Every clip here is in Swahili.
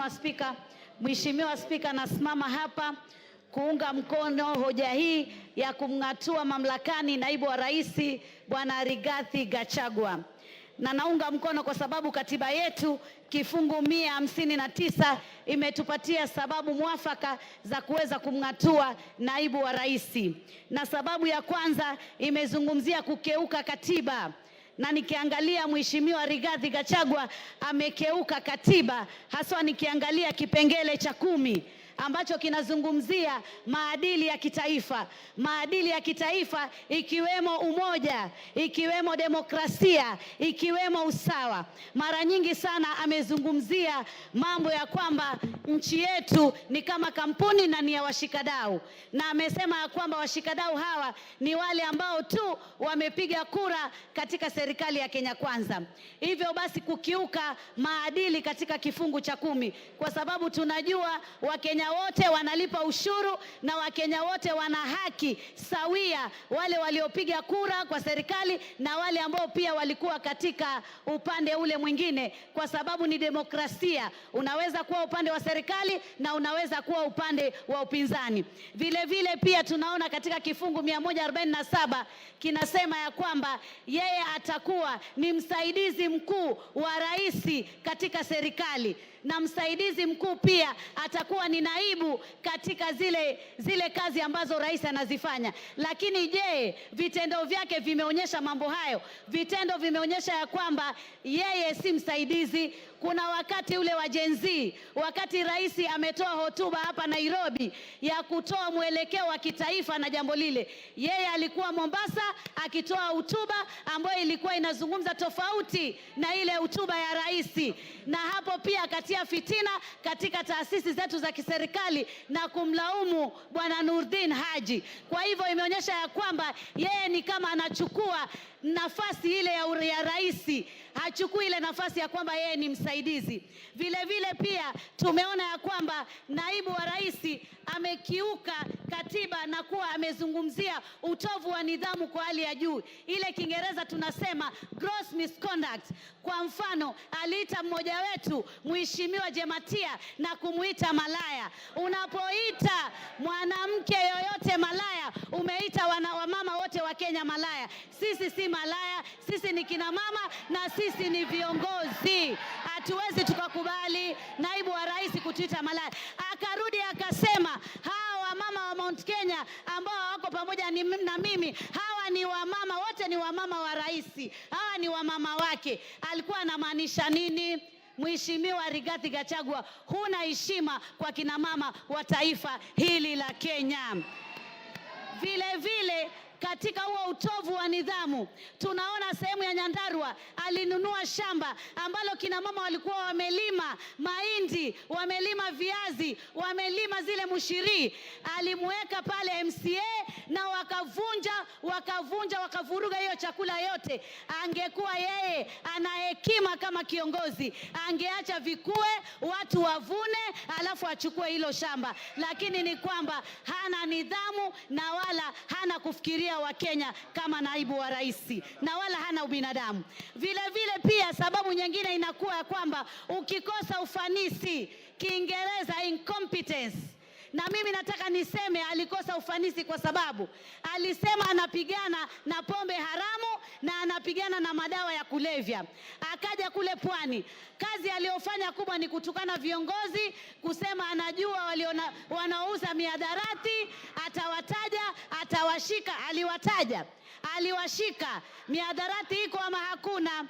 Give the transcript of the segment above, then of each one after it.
Mheshimiwa Spika. Mheshimiwa Spika, nasimama hapa kuunga mkono hoja hii ya kumng'atua mamlakani naibu wa rais Bwana Rigathi Gachagua, na naunga mkono kwa sababu katiba yetu kifungu 159 imetupatia sababu mwafaka za kuweza kumng'atua naibu wa rais, na sababu ya kwanza imezungumzia kukeuka katiba na nikiangalia Mheshimiwa Rigathi Gachagua amekeuka katiba, haswa nikiangalia kipengele cha 10 ambacho kinazungumzia maadili ya kitaifa. Maadili ya kitaifa ikiwemo umoja, ikiwemo demokrasia, ikiwemo usawa. Mara nyingi sana amezungumzia mambo ya kwamba nchi yetu ni kama kampuni na ni ya washikadau, na amesema ya kwamba washikadau hawa ni wale ambao tu wamepiga kura katika serikali ya Kenya Kwanza. Hivyo basi kukiuka maadili katika kifungu cha 10, kwa sababu tunajua Wakenya wote wanalipa ushuru na Wakenya wote wana haki sawia, wale waliopiga kura kwa serikali na wale ambao pia walikuwa katika upande ule mwingine, kwa sababu ni demokrasia. Unaweza kuwa upande wa serikali na unaweza kuwa upande wa upinzani. Vile vile pia tunaona katika kifungu 147 kinasema ya kwamba yeye atakuwa ni msaidizi mkuu wa rais katika serikali, na msaidizi mkuu pia atakuwa ni naibu katika zile kazi ambazo rais anazifanya. Lakini je, vitendo vyake vimeonyesha mambo hayo? Vitendo vimeonyesha ya kwamba yeye si msaidizi. Kuna wakati ule wa Gen Z, wakati rais ametoa hotuba hapa Nairobi ya kutoa mwelekeo wa kitaifa na jambo lile, yeye alikuwa Mombasa akitoa hotuba ambayo ilikuwa inazungumza tofauti na ile hotuba ya rais, na hapo pia akatia fitina katika taasisi zetu za kiserikali na kumlaumu Bwana Nurdin Haji. Kwa hivyo imeonyesha ya kwamba yeye ni kama anachukua nafasi ile ya rais, hachukui ile nafasi ya kwamba yeye ni msaidizi. Vile vile pia tumeona ya kwamba naibu wa rais amekiuka katiba na kuwa amezungumzia utovu wa nidhamu kwa hali ya juu, ile Kiingereza tunasema gross misconduct. Kwa mfano, aliita mmoja wetu Mheshimiwa Jematia na kumuita malaya. Unapoita mwanamke yoyote malaya, umeita wamama wote wa Kenya malaya. Sisi si malaya, sisi ni kina mama na sisi ni viongozi. Hatuwezi tukakubali naibu wa rais kutuita malaya. Akarudi akasema hawa wamama wa Mount Kenya ambao wako pamoja na mimi, hawa ni wamama wote, ni wamama wa rais, hawa ni wamama wake. Alikuwa anamaanisha nini? Mheshimiwa Rigathi Gachagua, huna heshima kwa kina mama wa taifa hili la Kenya. Vile vile katika huo utovu wa nidhamu tunaona sehemu ya Nyandarua alinunua shamba ambalo kina mama walikuwa wamelima mahindi, wamelima viazi, wamelima zile mushiri. Alimweka pale MCA na wakavunja, wakavunja, wakavuruga hiyo chakula yote. Angekuwa yeye ana hekima kama kiongozi, angeacha vikue, watu wavune, alafu achukue hilo shamba. Lakini ni kwamba hana nidhamu na wala hana kufikiria wa Kenya kama naibu wa rais, na wala hana ubinadamu. Vile vile pia sababu nyingine inakuwa ya kwamba ukikosa ufanisi, Kiingereza incompetence. Na mimi nataka niseme alikosa ufanisi kwa sababu alisema anapigana na pombe haramu na anapigana na madawa ya kulevya. Akaja kule pwani, kazi aliyofanya kubwa ni kutukana viongozi, kusema anajua wanaouza mihadarati, atawataja, atawashika. Aliwataja, aliwashika. Mihadarati iko ama hakuna?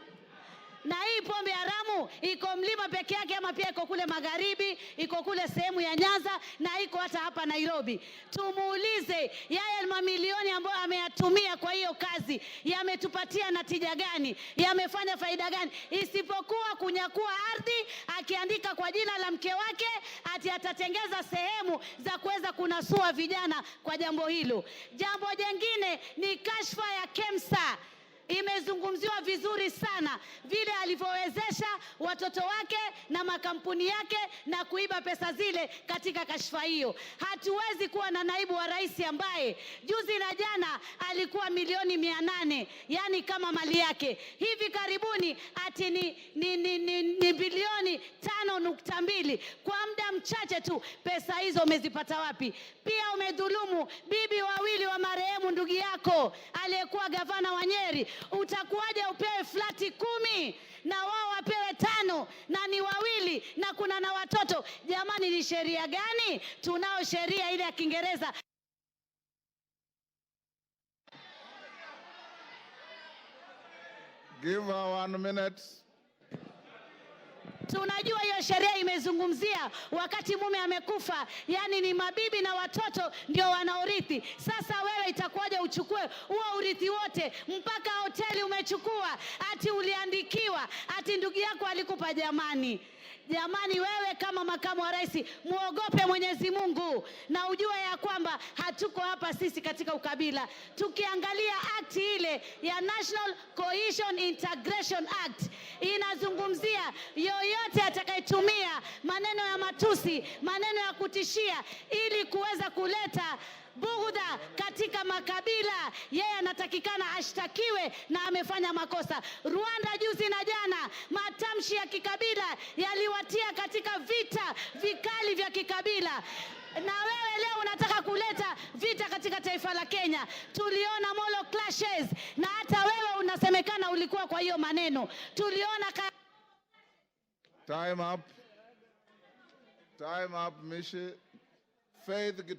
Na hii pombe haramu iko mlima peke yake ama pia iko kule magharibi, iko kule sehemu ya Nyanza na iko hata hapa Nairobi? Tumuulize yale mamilioni ambayo ameyatumia kwa hiyo kazi yametupatia na tija gani? Yamefanya faida gani? Isipokuwa kunyakua ardhi akiandika kwa jina la mke wake ati atatengeza sehemu za kuweza kunasua vijana kwa jambo hilo. Jambo jengine ni kashfa ya KEMSA. Imezungumziwa vizuri sana vile alivyowezesha watoto wake na makampuni yake na kuiba pesa zile katika kashfa hiyo. Hatuwezi kuwa na naibu wa rais ambaye juzi na jana alikuwa milioni 800, yani kama mali yake. Hivi karibuni ati ni bilioni 5.2 kwa muda mchache tu. Pesa hizo umezipata wapi? Pia umedhulumu bibi wawili wa marehemu ndugu yako aliyekuwa gavana wa Nyeri. Utakuwaje upewe flati 10 na wao wapewe 5 na ni wawili na kuna na watoto? Jamani, ni sheria gani? Tunao sheria ile ya Kiingereza. Give her 1 minute. Tunajua hiyo sheria imezungumzia wakati mume amekufa, yani ni mabibi na watoto ndio wanaorithi. Sasa wewe itakuwaje uchukue huo urithi wote? Mpaka hoteli umechukua, ati uliandikiwa, ati ndugu yako alikupa. Jamani, jamani, wewe kama makamu wa rais muogope Mwenyezi Mungu na ujue ya kwamba hatuko hapa sisi katika ukabila. Tukiangalia act ile ya National Cohesion Integration Act inazungumzia yoyote atakayetumia maneno ya matusi, maneno ya kutishia ili kuweza kuleta bughudha katika makabila, yeye anatakikana ashtakiwe na amefanya makosa. Rwanda juzi na jana, matamshi ya kikabila yaliwatia katika vita vikali vya kikabila, na wewe leo unataka kuleta vita katika taifa la Kenya. Tuliona Molo clashes, na hata wewe unasemekana ulikuwa kwa hiyo maneno. Tuliona Time up. Time up, Mishi. Faith.